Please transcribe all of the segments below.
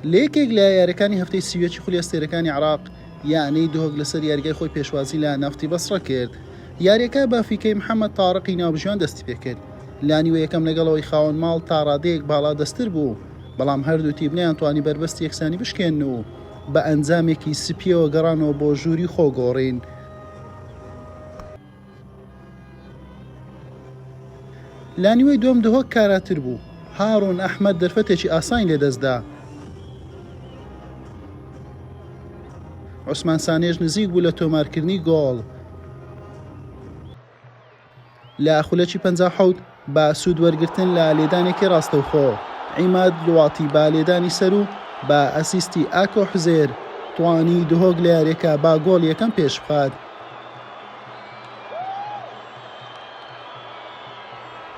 لە یەکێک لە یاریەکانی هەفتەی 31 خولی ئەستێرەکانی عراق یانەی دهۆک لەسەر یاریگای خۆی پێشوازی لە نەفتی بەسڕە کرد. یاریەکە بە فیکەی محەمەد تارقی ناوبژیوان دەستی پێکرد. لە نیوەی یەکەم لەگەڵ ئەوەی خاوەن ماڵ تا ڕادەیەک باڵادەستتر بوو، بەڵام هەردوو تیپ نەیانتوانی بەربەستی یەکسانی بشکێنن و بە ئەنجامێکی سپییەوە گەڕانەوە بۆ ژووری خۆگۆڕین. لە نیوەی دووەم دهۆک کاراتر بوو، هاڕون ئەحمەد دەرفەتێکی ئاسانی لەدەستدا، عوسمان سانێش نزیک بوو لە تۆمارکردنی گۆڵ. لە خولەکی 57 بە سوود وەرگرتن لە لێدانێکی ڕاستەوخۆ، عیماد لواتی بە لێدانی سەر و بە ئەسیستی ئاکۆ حوزێر توانی دهۆک لە یاریەکە بە گۆڵ یەکەم پێشبخات.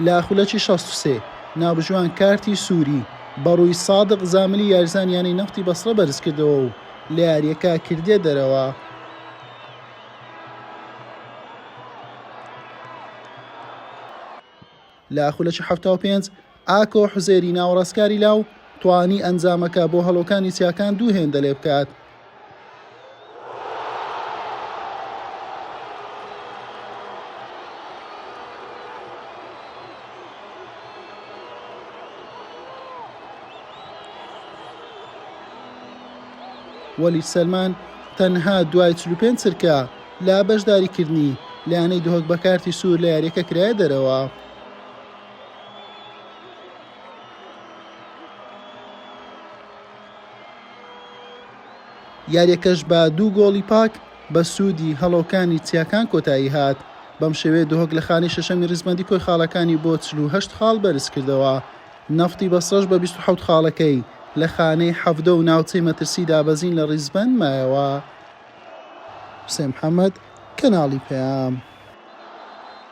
لە خولەکی 63 ناوبژیوان کارتی سووری بەڕووی سادق زاملی یاریزانی یانەی نەفتی بەسڕە بەرزکردەوە و لە یارییەکە کردیە دەرەوە. لە خولەکی 75 ئاکۆ حوزێری ناوەڕاستکاری لاو توانی ئەنجامەکە بۆ هەڵۆکانی چیاکان دوو هێندە لێبکات. وەلید سەلمان تەنها دوای 45 چرکە لە بەشداریکردنی لە یانەی دهۆک بە کارتی سوور لە یاریەکە کرایە دەرەوە. یاریەکەش بە دوو گۆڵی پاک بە سوودی هەڵۆکانی چیاکان کۆتایی هات، بەم شێوەیە دهۆک لە خانەی شەشەمی ریزبەندی کۆی خاڵەکانی بۆ 48 خاڵ بەرزکردەوە، نەفتی بەسڕەش بە 27 خاڵەکەی لە خانەی 17 و ناوچەی مەترسی دابەزین لە ریزبەند مایەوە. حوسێن محەمەد، کەناڵی پەیام.